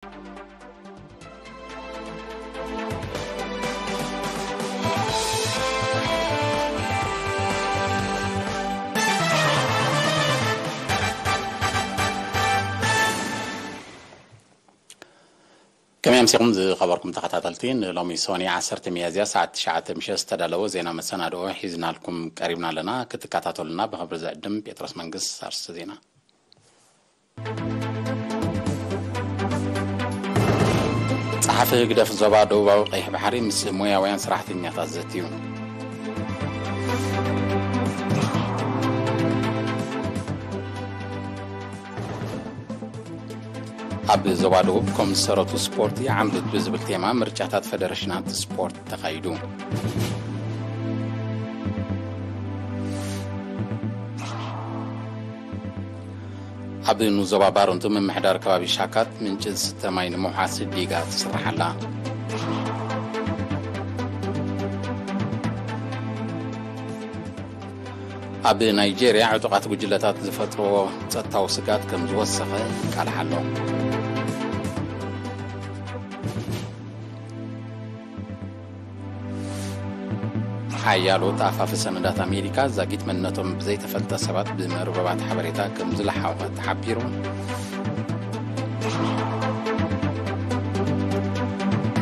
ከመይ ኣምሲኹም ዝኸበርኩም ተኸታተልቲ? ንሎሚ ሶኒ ዓሰርተ ሚያዝያ ሰዓት ትሽዓተ ምሸት ዝተዳለወ ዜና መሰናድኦ ሒዝናልኩም ቀሪብና ኣለና። ክትከታተሉና ብኽብሪ ዝዕድም ጴጥሮስ መንግስት። ኣርእስተ ዜና። ጸሓፊ ህግደፍ ዞባ ደቡባዊ ቀይሕ ባሕሪ ምስ ሞያውያን ሰራሕተኛታት ዘትዩ። ኣብ ዞባ ደቡብ ከም ዝሰረቱ ስፖርት ይዓምብብ ብዝብል ቴማ ምርጫታት ፈደረሽናት ስፖርት ተኻይዱ። ኣብ ንዞባ ባረንቱ ምምሕዳር ከባቢ ሻካት ምንጪ ዝስተ ማይ ንምውሓስ ዲጋ ትስራሕ ኣላ። ኣብ ናይጄርያ ዕጡቓት ጉጅለታት ዝፈጥርዎ ጸጥታዊ ስጋት ከም ዝወሰኸ ይቃልሕ ኣሎ። ሓያሎ ተኣፋፊ ሰነዳት ኣሜሪካ ዛጊት መንነቶም ብዘይተፈልጠ ሰባት ብመርበባት ሓበሬታ ከም ዝለሓወ ተሓቢሩ።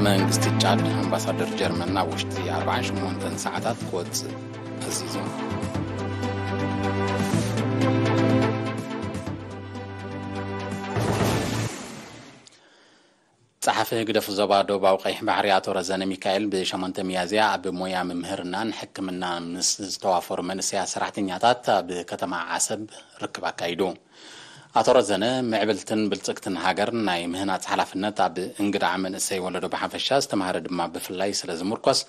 መንግስቲ ጫድ ኣምባሳደር ጀርመን ናብ ውሽጢ ኣርባዓን ሸሞንተን ሰዓታት ክወጽእ ኣዚዙ። ጸሓፊ ህግደፍ ዞባ ደቡባዊ ቀይሕ ባሕሪ ኣቶ ረዘነ ሚካኤል ብሸሞንተ ሚያዝያ ኣብ ሞያ ምምህርናን ሕክምና ምስ ዝተዋፈሩ መንእሰያት ሰራሕተኛታት ኣብ ከተማ ዓሰብ ርክብ ኣካይዱ። ኣቶ ረዘነ ምዕብልትን ብልጽግትን ሃገር ናይ ምህናጽ ሓላፍነት ኣብ እንግድዓ መንእሰይ ወለዶ ብሓፈሻ ዝተማህረ ድማ ብፍላይ ስለ ዝምርኮስ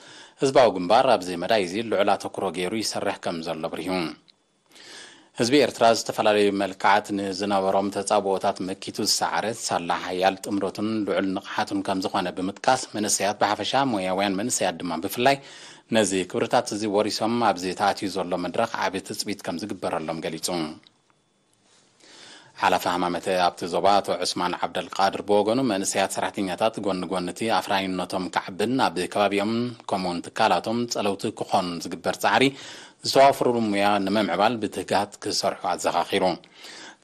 ህዝባዊ ግንባር ኣብዚ መዳይ እዚ ልዑል ኣተኩሮ ገይሩ ይሰርሕ ከም ዘሎ ኣብሪሁ። ህዝቢ ኤርትራ ዝተፈላለዩ መልክዓት ንዝነበሮም ተጻብኦታት መኪቱ ዝሰዓረ ሳላ ሓያል ጥምረቱን ልዑል ንቕሓቱን ከም ዝኾነ ብምጥቃስ፣ መንእሰያት ብሓፈሻ ሞያውያን መንእሰያት ድማ ብፍላይ ነዚ ክብርታት እዚ ወሪሶም ኣብዚ ተኣትዩ ዘሎ መድረኽ ዓቢ ትጽቢት ከም ዝግበረሎም ገሊጹ። ሓላፊ ሃማመተ ኣብቲ ዞባ ኣቶ ዑስማን ዓብደልቃድር ብወገኑ፣ መንእሰያት ሰራሕተኛታት ጎኒ ጎኒ እቲ ኣፍራይነቶም ክዓብን ኣብ ከባቢኦም ከምኡውን ትካላቶም ጸለውቲ ክኾኑን ዝግበር ጻዕሪ ዝተዋፈሩሉ ሙያ ንምምዕባል ብትግሃት ክሰርሑ ኣዘኻኺሩ።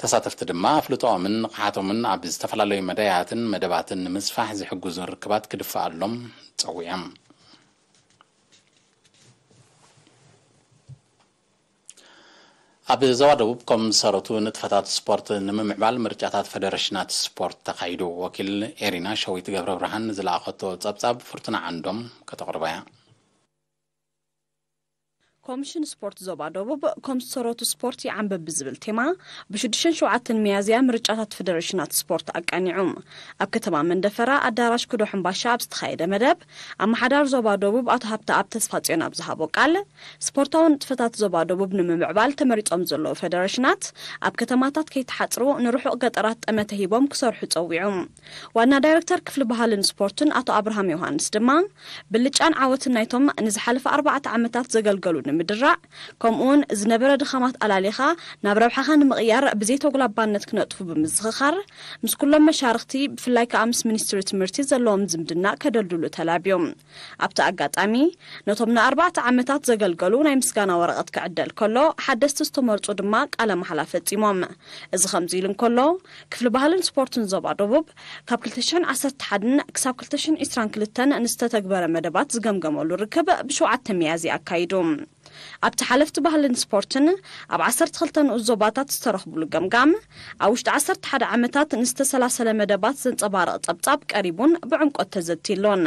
ተሳተፍቲ ድማ ኣፍልጦኦምን ንቕሓቶምን ኣብ ዝተፈላለዩ መዳያትን መደባትን ንምስፋሕ ዝሕግዙ ርክባት ክድፍኣሎም ጸዊዖም። ኣብ ዞባ ደቡብ ከም ዝሰረቱ ንጥፈታት ስፖርት ንምምዕባል ምርጫታት ፈደረሽናት ስፖርት ተኻይዱ። ወኪል ኤሪና ሸዊት ገብረ ብርሃን ዝለኣኸቶ ጸብጻብ ፍርቱና ዓንዶም ከተቕርባ እያ። ኮሚሽን ስፖርት ዞባ ደቡብ ከም ዝሰረቱ ስፖርት ይዓንብብ ብዝብል ቴማ ብሽዱሽተን ሸውዓተን ሚያዝያ ምርጫታት ፈደረሽናት ስፖርት ኣቃኒዑ። ኣብ ከተማ መንደፈራ ኣዳራሽ ክዶ ሕምባሻ ኣብ ዝተኻየደ መደብ ኣመሓዳር ዞባ ደቡብ ኣቶ ሃብተኣብ ተስፋጽዮን ኣብ ዝሃቦ ቃል፣ ስፖርታዊ ንጥፈታት ዞባ ደቡብ ንምምዕባል ተመሪጾም ዘለዉ ፈደረሽናት ኣብ ከተማታት ከይተሓጽሩ ንርሑቕ ገጠራት ጠመተ ሂቦም ክሰርሑ ጸዊዑ። ዋና ዳይረክተር ክፍሊ ባህልን ስፖርትን ኣቶ ኣብርሃም ዮሃንስ ድማ ብልጫን ዓወትን ናይቶም ንዝሓለፈ ኣርባዕተ ዓመታት ዘገልገሉ ንምድራዕ፣ ከምኡውን ዝነበረ ድኻማት ኣላሊኻ ናብ ረብሓኻ ንምቕያር ብዘይተጉላባነት ክነጥፉ ብምዝኽኻር፣ ምስ ኩሎም መሻርኽቲ ብፍላይ ከኣ ምስ ሚኒስትሪ ትምህርቲ ዘለዎም ዝምድና ከደልድሉ ተላብዮም። ኣብቲ ኣጋጣሚ፣ ነቶም ንኣርባዕተ ዓመታት ዘገልገሉ ናይ ምስጋና ወረቐት ክዕደል ከሎ፣ ሓደስቲ ዝተመርጹ ድማ ቃለ ማሕላ ፈጺሞም። እዚ ከምዚ ኢሉ እንከሎ፣ ክፍሊ ባህልን ስፖርትን ዞባ ደቡብ ካብ ክልተ ሽሕን ዓሰርተ ሓደን ክሳብ ክልተ ሽሕን ዕስራን ክልተን ንዝተተግበረ መደባት ዝገምገመሉ ርክብ ብሸውዓተ ሚያዝያ ኣካይዱ። ኣብቲ ሓለፍቲ ባህልን ስፖርትን ኣብ ዓሰርተ ክልተ ንኡስ ዞባታት ዝተረኽቡሉ ገምጋም፣ ኣብ ውሽጢ ዓሰርተ ሓደ ዓመታት ንዝተሰላሰለ መደባት ዘንጸባርቕ ጸብጻብ ቀሪቡን ብዕምቆት ተዘትዩሎን።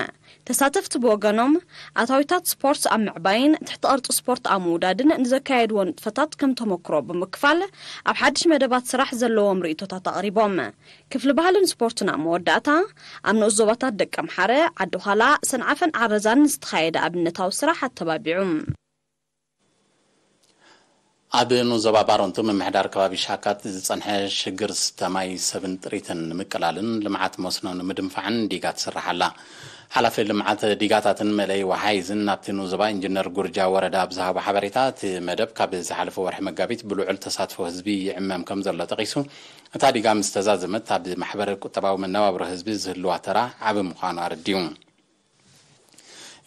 ተሳተፍቲ ብወገኖም፣ ኣታዊታት ስፖርት ኣብ ምዕባይን ትሕቲ ቅርጺ ስፖርት ኣብ ምውዳድን ንዘካየድዎ ንጥፈታት ከም ተመክሮ ብምክፋል፣ ኣብ ሓድሽ መደባት ስራሕ ዘለዎም ርእይቶታት ኣቕሪቦም። ክፍሊ ባህልን ስፖርትን ኣብ መወዳእታ፣ ኣብ ንኡስ ዞባታት ደቀምሓረ፣ ዓዲ ዃላ፣ ሰንዓፈን ዓረዛን ዝተኻየደ ኣብነታዊ ስራሕ ኣተባቢዑ። ኣብ ንዞባ ባረንቱ ምምሕዳር ከባቢ ሻካት ዝጸንሐ ሽግር ዝስተ ማይ ሰብን ጥሪትን ንምቅላልን ልምዓት መስኖ ንምድንፋዕን ዲጋ ትስራሕ ኣላ። ሓላፊ ልምዓት ዲጋታትን መለይ ወሓይዝን ናብቲ ንዞባ ኢንጂነር ጉርጃ ወረዳ ኣብ ዝሃቦ ሓበሬታ፣ እቲ መደብ ካብ ዝሓለፈ ወርሒ መጋቢት ብልዑል ተሳትፎ ህዝቢ ይዕመም ከም ዘሎ ጠቒሱ፣ እታ ዲጋ ምስ ተዛዘመት ኣብ ማሕበረ ቁጠባዊ መነባብሮ ህዝቢ ዝህልዋ ተራ ዓቢ ምዃኑ ኣረዲኡ።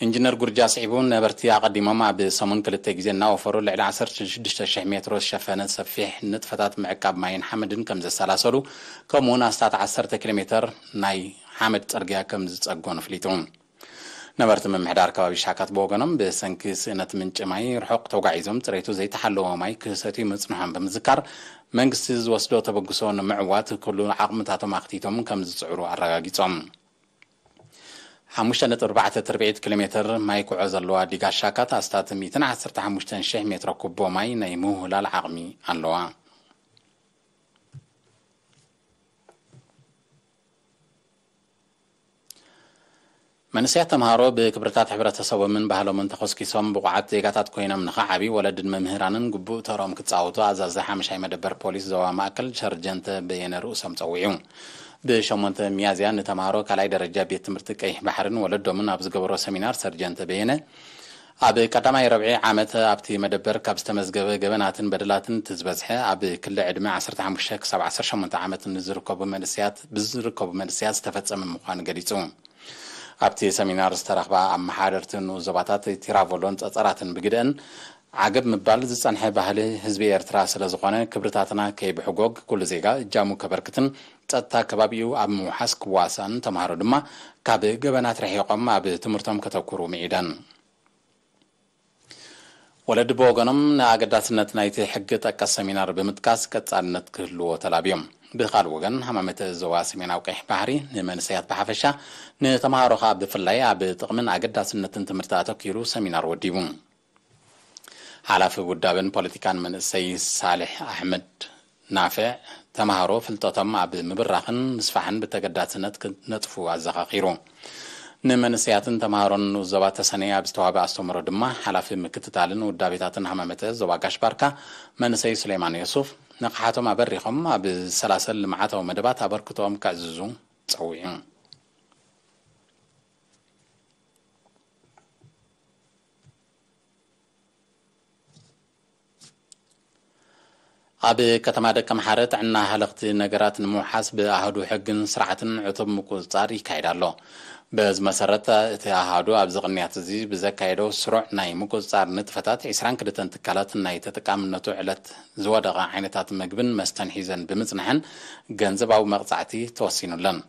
ኢንጂነር ጉርጃ ስዒቡ፣ ነበርቲ ኣቐዲሞም ኣብ ሰሙን ክልተ ግዜ እናወፈሩ ልዕሊ ዓሰርተ ሽዱሽተ ሽሕ ሜትሮ ዝሸፈነ ሰፊሕ ንጥፈታት ምዕቃብ ማይን ሓመድን ከም ዘሰላሰሉ፣ ከምኡውን ኣስታት ዓሰርተ ኪሎ ሜተር ናይ ሓመድ ጽርግያ ከም ዝጸገኑ ኣፍሊጡ። ነበርቲ ምምሕዳር ከባቢ ሻካት ብወገኖም፣ ብሰንኪ ስእነት ምንጪ ማይ ርሑቕ ተጓዒዞም ጽሬቱ ዘይተሓለወ ማይ ክሰትዩ ምጽንሖም ብምዝካር፣ መንግስቲ ዝወስዶ ተበግሶ ንምዕዋት ኩሉ ዓቕምታቶም ኣኽቲቶም ከም ዝጽዕሩ ኣረጋጊጾም። ሓሙሽተ ነጥቢ ኣርባዕተ ትርብዒት ኪሎ ሜትር ማይ ኩዖ ዘለዋ ዲጋ ሻካት ኣስታት ሚእትን ዓሰርተ ሓሙሽተን ሽሕ ሜትሮ ኩቦ ማይ ናይ ምውህላል ዓቕሚ ኣለዋ። መንእሰያት ተምሃሮ ብክብርታት ሕብረተሰቦምን ባህሎምን ተኾስኪሶም ብቑዓት ዜጋታት ኮይኖም ንኽዓብዩ ወለድን መምህራንን ግቡእ ተርኦም ክጻወቱ ኣዛዚ ሓምሻይ መደበር ፖሊስ ዞባ ማእከል ሰርጀንተ በየነ ርእሶም ጸዊዑ። ብሸሞንተ ሚያዝያ ንተምሃሮ ካልኣይ ደረጃ ቤት ትምህርቲ ቀይሕ ባሕርን ወለዶምን ኣብ ዝገበሮ ሰሚናር ሰርጀንተ በየነ፣ ኣብ ቀዳማይ ረብዒ ዓመት ኣብቲ መደበር ካብ ዝተመዝገበ ገበናትን በደላትን እቲ ዝበዝሐ ኣብ ክሊ ዕድመ ዓሰርተ ሓሙሽተ ክሳብ ዓሰርተ ሸሞንተ ዓመት ንዝርከቡ መንእሰያት፣ ብዝርከቡ መንእሰያት ዝተፈጸመ ምዃኑ ገሊጹ። ኣብቲ ሰሚናር ዝተረኽባ ኣመሓደርቲ ንኡስ ዞባታት ቲራቮሎን ጸጸራትን ብግደን ዓገብ ምባል ዝጸንሐ ባህሊ ህዝቢ ኤርትራ ስለ ዝኾነ፣ ክብርታትና ከይብሕጎግ ኩሉ ዜጋ እጃሙ ከበርክትን ጸጥታ ከባቢኡ ኣብ ምውሓስ ክዋሳእን፣ ተምሃሮ ድማ ካብ ገበናት ርሒቖም ኣብ ትምህርቶም ከተኩሩ ምዒደን። ወለዲ ብወገኖም፣ ንኣገዳስነት ናይቲ ሕጊ ጠቀስ ሰሚናር ብምጥቃስ ቀጻልነት ክህልዎ ተላብዮም። ብኻልእ ወገን፣ ሃማመተ ዞባ ሰሜናዊ ቀይሕ ባሕሪ ንመንእሰያት ብሓፈሻ፣ ንተምሃሮ ኸኣ ብፍላይ ኣብ ጥቕምን ኣገዳስነትን ትምህርቲ ኣተኪሩ ሰሚናር ወዲቡ። ሓላፊ ውዳበን ፖለቲካን መንእሰይ ሳልሕ ኣሕመድ ናፍዕ፣ ተምሃሮ ፍልጠቶም ኣብ ምብራኽን ምስፋሕን ብተገዳስነት ክነጥፉ ኣዘኻኺሩ። ንመንእሰያትን ተምሃሮን ንኡስ ዞባ ተሰነይ ኣብ ዝተዋህበ ኣስተምህሮ ድማ፣ ሓላፊ ምክትታልን ውዳቤታትን ሃማመተ ዞባ ጋሽ ባርካ መንእሰይ ሱሌማን የሱፍ፣ ንቕሓቶም ኣበሪኾም ኣብ ዝሰላሰል ልምዓታዊ መደባት ኣበርክቶኦም ከዕዝዙ ጸዊዑ። ኣብ ከተማ ደቀምሓረ ጥዕና ሃለኽቲ ነገራት ንምውሓስ ብኣሃዱ ሕግን ስርዓትን ዕቱብ ምቁጽጻር ይካየድ ኣሎ። በዚ መሰረት፣ እቲ ኣሃዱ ኣብዚ ቅንያት እዚ ብዘካየዶ ስሩዕ ናይ ምቁጽጻር ንጥፈታት፣ ዕስራን ክልተን ትካላት ናይ ተጠቃምነቱ ዕለት ዝወደቐ ዓይነታት ምግብን መስተን ሒዘን ብምጽንሐን ገንዘባዊ መቕጻዕቲ ተወሲኑለን።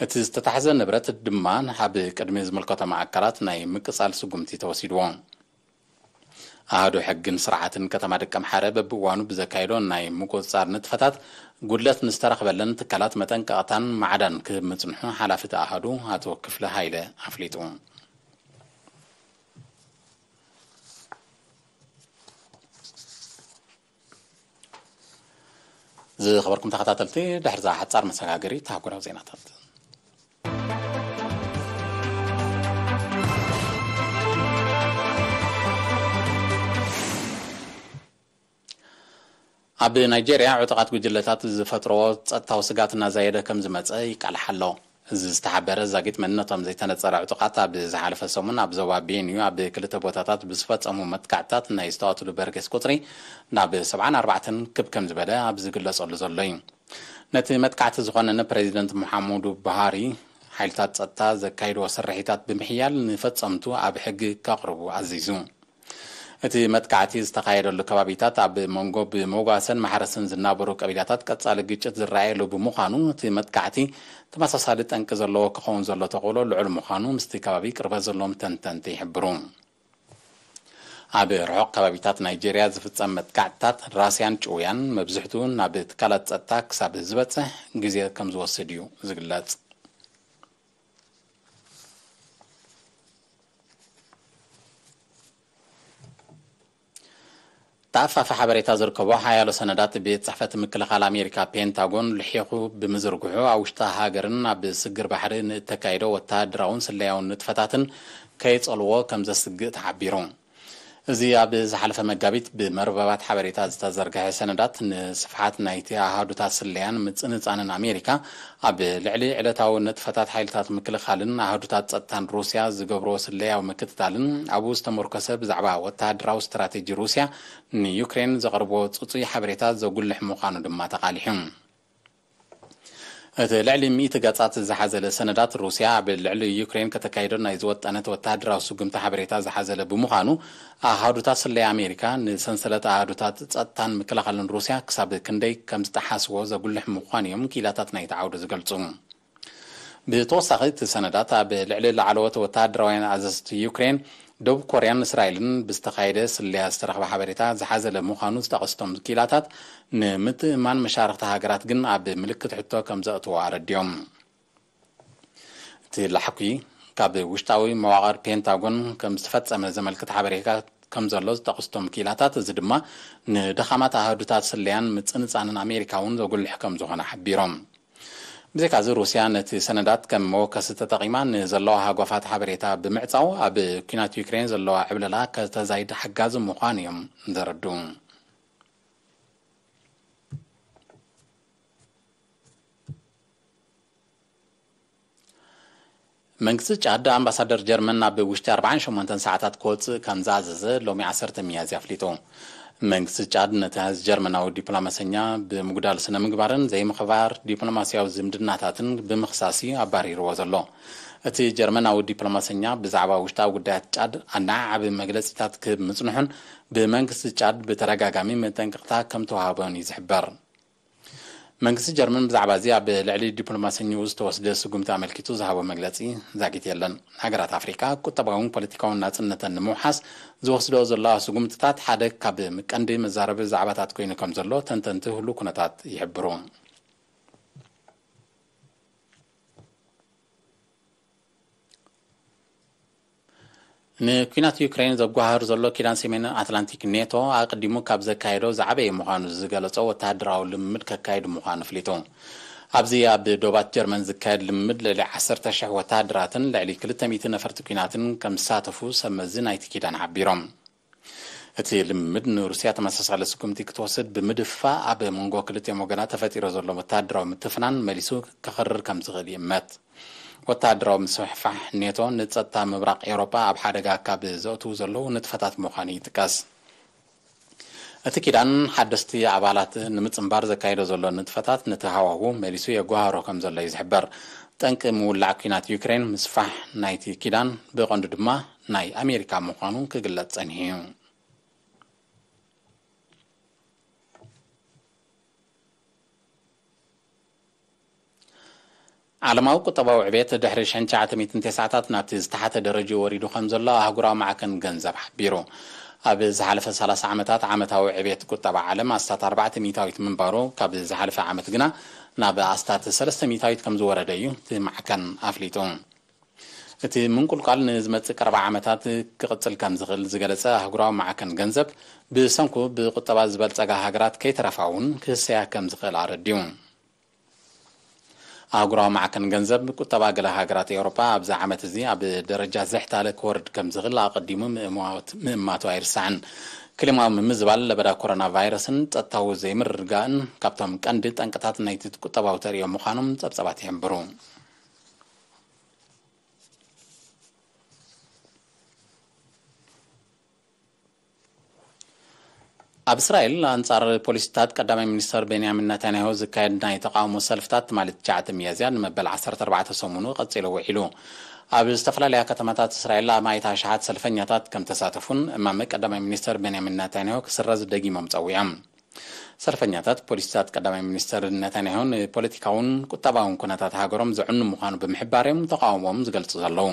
እቲ ዝተታሕዘ ንብረት ድማ ኣብ ቅድሚ ዝምልከቶም ኣካላት ናይ ምቅጻል ስጉምቲ ተወሲድዎ። ኣሃዱ ሕግን ስርዓትን ከተማ ደቀምሓረ በብእዋኑ ብዘካየዶ ናይ ምቁጽጻር ንጥፈታት፣ ጉድለት ንዝተረኽበለን ትካላት መጠንቀቕታን ማዕዳን ክህብ ምጽንሑ ሓላፊ እቲ ኣሃዱ ኣቶ ክፍለ ሃይለ ኣፍሊጡ። ዝኸበርኩም ተኸታተልቲ፣ ድሕሪ እዛ ሓጻር መሰጋገሪት ኣህጉራዊ ዜናታት፣ ኣብ ናይጄርያ ዕጡቓት ጉጅለታት ዝፈጥርዎ ጸጥታዊ ስጋት እናዛየደ ከም ዝመጸ ይቃልሕ ኣሎ። እዚ ዝተሓበረ ዛጊት መንነቶም ዘይተነጸረ ዕጡቓት፣ ኣብ ዝሓለፈ ሰሙን ኣብ ዞባ ቤንዩ ኣብ ክልተ ቦታታት ብዝፈጸሙ መጥቃዕትታት ናይ ዝተቐትሉ በርጌስ ቁጽሪ ናብ ሰብዓን ኣርባዕተን ክብ ከም ዝበለ ኣብ ዝግለጸሉ ዘሎ እዩ። ነቲ መጥቃዕቲ ዝኾነነ ፕሬዚደንት ሙሓመዱ ቡሃሪ፣ ሓይልታት ጸጥታ ዘካይድዎ ስርሒታት ብምሕያል ንፈጸምቱ ኣብ ሕጊ ከቕርቡ ኣዚዙ። እቲ መጥቃዕቲ ዝተኻየደሉ ከባቢታት ኣብ መንጎ ብመጓሰን ማሕረስን ዝናበሩ ቀቢላታት ቀጻሊ ግጭት ዝረኣየሉ ብምዃኑ፣ እቲ መጥቃዕቲ ተመሳሳሊ ጠንቂ ዘለዎ ክኸውን ዘሎ ተኽእሎ ልዑል ምዃኑ ምስቲ ከባቢ ቅርበት ዘለዎም ተንተንቲ ይሕብሩ። ኣብ ርሑቕ ከባቢታት ናይጄርያ ዝፍጸም መጥቃዕትታት ራስያን ጭውያን መብዝሕትኡ ናብ ትካላት ጸጥታ ክሳብ ዝበጽሕ ግዜ ከም ዝወስድ እዩ ዝግለጽ። ተኣፋፊ ሓበሬታ ዝርከቦ ሓያሎ ሰነዳት ቤት ጽሕፈት ምክልኻል ኣሜሪካ ፔንታጎን ልሒኹ ብምዝርግሑ፣ ኣብ ውሽጢ ሃገርን ኣብ ስግር ባሕሪ ንእተካይዶ ወተሃደራውን ስለያውን ንጥፈታትን ከይጸልዎ ከም ዘስግእ ተሓቢሩ። እዚ ኣብ ዝሓለፈ መጋቢት ብመርበባት ሓበሬታ ዝተዘርግሐ ሰነዳት፣ ንስፍሓት ናይቲ ኣሃዱታት ስለያን ምጽንጻንን ኣሜሪካ ኣብ ልዕሊ ዕለታዊ ንጥፈታት ሓይልታት ምክልኻልን ኣሃዱታት ጸጥታን ሩስያ ዝገብርዎ ስለያዊ ምክትታልን ኣብኡ ዝተመርኮሰ ብዛዕባ ወተሃደራዊ ስትራቴጂ ሩስያ ንዩክሬን ዘቕርቦ ጽጹይ ሓበሬታ ዘጉልሕ ምዃኑ ድማ ተቓሊሑ። እቲ ልዕሊ ሚእቲ ገጻት ዝሓዘለ ሰነዳት፣ ሩስያ ኣብ ልዕሊ ዩክሬን ከተካይዶ ናይ ዝወጠነት ወተሃደራዊ ስጉምቲ ሓበሬታ ዝሓዘለ ብምዃኑ፣ ኣሃዱታት ስለያ ኣሜሪካ ንሰንሰለት ኣሃዱታት ጸጥታን ምክልኻልን ሩስያ ክሳብ ክንደይ ከም ዝጠሓስዎ ዘጉልሕ ምዃኑ እዮም ክኢላታት ናይቲ ዓውዲ ዝገልጹ። ብተወሳኺ፣ እቲ ሰነዳት ኣብ ልዕሊ ላዕለዎት ወተሃደራውያን ኣዘዝቲ ዩክሬን፣ ደቡብ ኮርያን እስራኤልን ብዝተኻየደ ስለያ ዝተረኽበ ሓበሬታ ዝሓዘለ ምዃኑ ዝጠቐሱ እቶም ክኢላታት፣ ንምትእምማን መሻርኽቲ ሃገራት ግን ኣብ ምልክት ሕቶ ከም ዘእትዎ ኣረዲኦም። እቲ ላሕኲ ካብ ውሽጣዊ መዋቕር ፔንታጎን ከም ዝተፈጸመ ዘመልክት ሓበሬታ ከም ዘሎ ዝጠቐሱ እቶም ክኢላታት፣ እዚ ድማ ንደኻማት ኣሃዱታት ስለያን ምጽንጻንን ኣሜሪካ እውን ዘጉልሕ ከም ዝኾነ ሓቢሮም። ብዘይካዚ፣ ሩስያ ነቲ ሰነዳት ከም መወከሲ ተጠቒማ ንዘለዋ ሃጓፋት ሓበሬታ ብምዕጻው፣ ኣብ ኲናት ዩክሬን ዘለዋ ዕብለላ ከተዛይድ ሓጋዚ ምዃኑ እዮም ዘረድኡ። መንግስቲ ጫድ፣ ኣምባሳደር ጀርመን ናብ ውሽጢ ኣርባዓን ሸሞንተን ሰዓታት ክወጽእ ከም ዝኣዘዘ ሎሚ ዓሰርተ ሚያዝያ ኣፍሊጡ። መንግስቲ ጫድ ነቲ ጀርመናዊ ዲፕሎማሰኛ ብምጉዳል ስነ ምግባርን ዘይምኽባር ዲፕሎማስያዊ ዝምድናታትን ብምኽሳስ እዩ ኣባሪርዎ ዘሎ። እቲ ጀርመናዊ ዲፕሎማሰኛ ብዛዕባ ውሽጣዊ ጉዳያት ጫድ ኣነዓዓቢ መግለጺታት ክህብ ምጽንሑን ብመንግስቲ ጫድ ብተደጋጋሚ መጠንቀቕታ ከም ተዋህቦን እዩ ዝሕበር። መንግስቲ ጀርመን ብዛዕባ እዚ ኣብ ልዕሊ ዲፕሎማሰኛኡ ዝተወስደ ስጉምቲ ኣመልኪቱ ዝሃቦ መግለጺ ዛጊት የለን። ሃገራት ኣፍሪቃ ቁጠባውን ፖለቲካውን ናጽነተን ንምውሓስ ዝወስዶ ዘለዋ ስጉምትታት ሓደ ካብ ቀንዲ መዛረቢ ዛዕባታት ኮይኑ ከም ዘሎ ተንተንቲ ህሉ ኩነታት ይሕብሩ። ንኲናት ዩክሬን ዘጓሃህር ዘሎ ኪዳን ሰሜን ኣትላንቲክ ኔቶ፣ ኣቐዲሙ ካብ ዘካየዶ ዝዓበየ ምዃኑ ዝገለጾ ወተሃደራዊ ልምምድ ከካይድ ምዃኑ ኣፍሊጡ። ኣብዚ ኣብ ዶባት ጀርመን ዝካየድ ልምምድ ልዕሊ ዓሰርተ ሽሕ ወተሃደራትን ልዕሊ ክልተ ሚእቲ ነፈርቲ ኲናትን ከም ዝሳተፉ ሰብ መዚ ናይቲ ኪዳን ሓቢሮም። እቲ ልምምድ ንሩስያ ተመሳሳሊ ስጉምቲ ክትወስድ ብምድፍፋእ፣ ኣብ መንጎ ክልቲኦም ወገናት ተፈጢሩ ዘሎ ወተሃደራዊ ምትፍናን መሊሱ ከኽርር ከም ዝኽእል ይእመት። ወተሃደራዊ ምስፍሕፋሕ ኔቶ ንጸጥታ ምብራቕ ኤውሮጳ ኣብ ሓደጋ ካብ ዘእትዉ ዘለዉ ንጥፈታት ምዃኑ ይጥቀስ። እቲ ኪዳን ሓደስቲ ኣባላት ንምጽንባር ዘካየዶ ዘሎ ንጥፈታት ነቲ ሃዋህው መሊሱ የጓህሮ ከም ዘሎ እዩ ዝሕበር። ጠንቂ ምውላዕ ኲናት ዩክሬን ምስፋሕ ናይቲ ኪዳን ብቐንዱ ድማ ናይ ኣሜሪካ ምዃኑ ክግለጽ ጸኒሑ እዩ። ዓለማዊ ቁጠባዊ ዕቤት ድሕሪ ሽሕን ትሽዓተ ሚእትን ተስዓታት ናብቲ ዝተሓተ ደረጃ ወሪዱ ከም ዘሎ ኣህጉራዊ ማዕከን ገንዘብ ሓቢሩ። ኣብ ዝሓለፈ ሰላሳ ዓመታት ዓመታዊ ዕቤት ቁጠባ ዓለም ኣስታት ኣርባዕተ ሚእታዊት ምንባሩ ካብ ዝሓለፈ ዓመት ግና ናብ ኣስታት ሰለስተ ሚእታዊት ከም ዝወረደ እዩ እቲ ማዕከን ኣፍሊጡ። እቲ ምንቁልቋል ንዝመጽእ ቀረባ ዓመታት ክቕጽል ከም ዝኽእል ዝገለጸ ኣህጉራዊ ማዕከን ገንዘብ፣ ብሰንኩ ብቁጠባ ዝበልጸጋ ሃገራት ከይተረፋ እውን ክህሰያ ከም ዝኽእል ኣረዲኡ። ኣህጉራዊ ማዕከን ገንዘብ ቁጠባ ገለ ሃገራት ኤውሮጳ ኣብዚ ዓመት እዚ ኣብ ደረጃ ዝሕታለ ክወርድ ከም ዝኽእል ኣቐዲሙ ምእማት-፣ ምእማቱ ኣይርሳዕን። ክሊማዊ ምምዝባል ለበዳ ኮሮና ቫይረስን ጸጥታዊ ዘይምርግጋእን ካብቶም ቀንዲ ጠንቅታት ናይቲ ቁጠባዊ ተርእዮ ምዃኖም ጸብጸባት ይሕብሩ። ኣብ እስራኤል፣ ኣንጻር ፖሊሲታት ቀዳማይ ሚኒስተር ቤንያሚን ናታንያሁ ዝካየድ ናይ ተቓውሞ ሰልፍታት ትማሊ ትሽዓተ ሚያዝያ ንመበል ዓሰርተ ኣርባዕተ ሰሙኑ ቀጺሉ ውዒሉ። ኣብ ዝተፈላለያ ከተማታት እስራኤል ኣማኢት ኣሽሓት ሰልፈኛታት ከም ተሳተፉን እማመ ቀዳማይ ሚኒስተር ቤንያሚን ናታንያሁ ክስረዝ ደጊሞም ጸዊዖም። ሰልፈኛታት፣ ፖሊሲታት ቀዳማይ ሚኒስተር ነታንያሁ ንፖለቲካውን ቁጠባውን ኩነታት ሃገሮም ዘዕኑ ምዃኑ ብምሕባር እዮም ተቓውሞኦም ዝገልጹ ዘለዉ።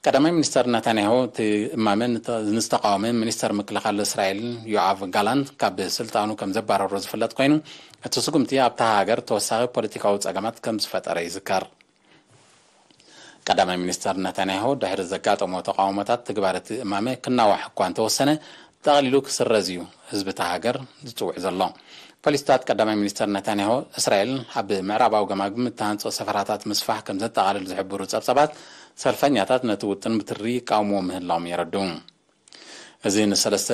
ቀዳማይ ሚኒስተር ነታንያሁ፣ እቲ እማመ ንተ-፣ ንዝተቓወመ ሚኒስተር ምክልኻል እስራኤል ዮኣቭ ጋላንት ካብ ስልጣኑ ከም ዘባረሮ ዝፍለጥ ኮይኑ፣ እቲ ስጉምቲ ኣብታ ሃገር ተወሳኺ ፖለቲካዊ ጸገማት ከም ዝፈጠረ ይዝከር። ቀዳማይ ሚኒስተር ነታንያሁ ድሕሪ ዘጋጠሞ ተቃውሞታት፣ ትግባረ እቲ እማመ ክናዋሕ እኳ እንተወሰነ፣ ጠቕሊሉ ክስረዝ እዩ ህዝቢ እታ ሃገር ዝጽውዕ ዘሎ። ፖሊሲታት ቀዳማይ ሚኒስተር ነታንያሁ፣ እስራኤል ኣብ ምዕራባዊ ገማግም እትሃንጾ ሰፈራታት ምስፋሕ ከም ዘጠቓልል ዝሕብሩ ጸብጻባት፣ ሰልፈኛታት ነቲ ውጥን ብትሪ ይቃወምዎ ምህላዎም የረድኡ። እዚ ንሰለስተ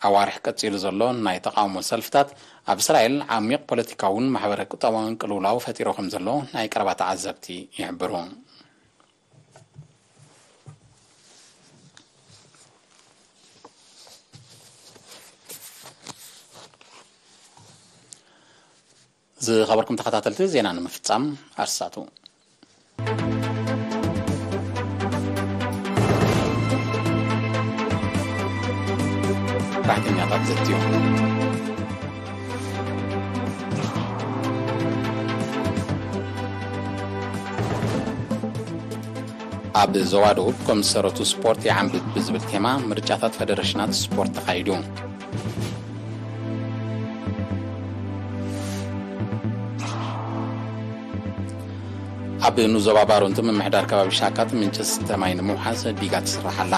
ኣዋርሕ ቀጺሉ ዘሎ ናይ ተቓውሞ ሰልፍታት ኣብ እስራኤል ዓሚቕ ፖለቲካውን ማሕበረ ቁጠባውን ቅልውላው ፈጢሩ ከም ዘሎ ናይ ቀረባ ተዓዘብቲ ይሕብሩ። ዝኸበርኩም ተኸታተልቲ፣ ዜና ንምፍጻም ኣርሳቱ። ባሕተኛታት ዘትዮም። ኣብ ዞባ ደቡብ ከም ሰረቱ ስፖርት ይዓንብብ ብዝብል ቴማ ምርጫታት ፈደረሽናት ስፖርት ተኻይዱ። ኣብ ንዞባ ባሮንት ምምሕዳር ከባቢ ሻካት ምንጭ ዝስተ ማይ ንምውሓስ ዲጋ ትስራሕ ኣላ።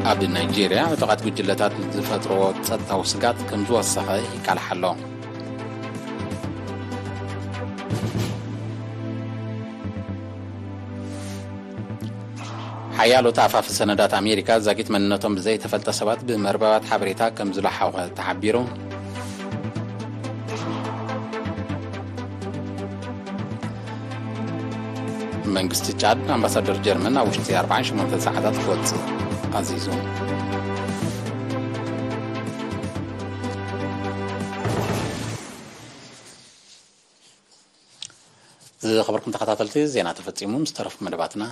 ኣብ ናይጄርያ ዕጡቓት ጉጅለታት ዝፈጥርዎ ጸጥታዊ ስጋት ከም ዝወሰኸ ይቃልሕ ኣሎ። ሓያሎ ተኣፋፊ ሰነዳት ኣሜሪካ ዛጊት መንነቶም ብዘይተፈልጠ ሰባት ብመርበባት ሓበሬታ ከም ዝለሓወ ተሓቢሩ። መንግስቲ ጫድ ኣምባሳደር ጀርመን ኣብ ውሽጢ ኣርባዓን ሸሞንተን ሰዓታት ክወጽእ ኣዚዙ። ዝኸበርኩም ተኸታተልቲ፣ ዜና ተፈጺሙ። ምስ ተረፉ መደባትና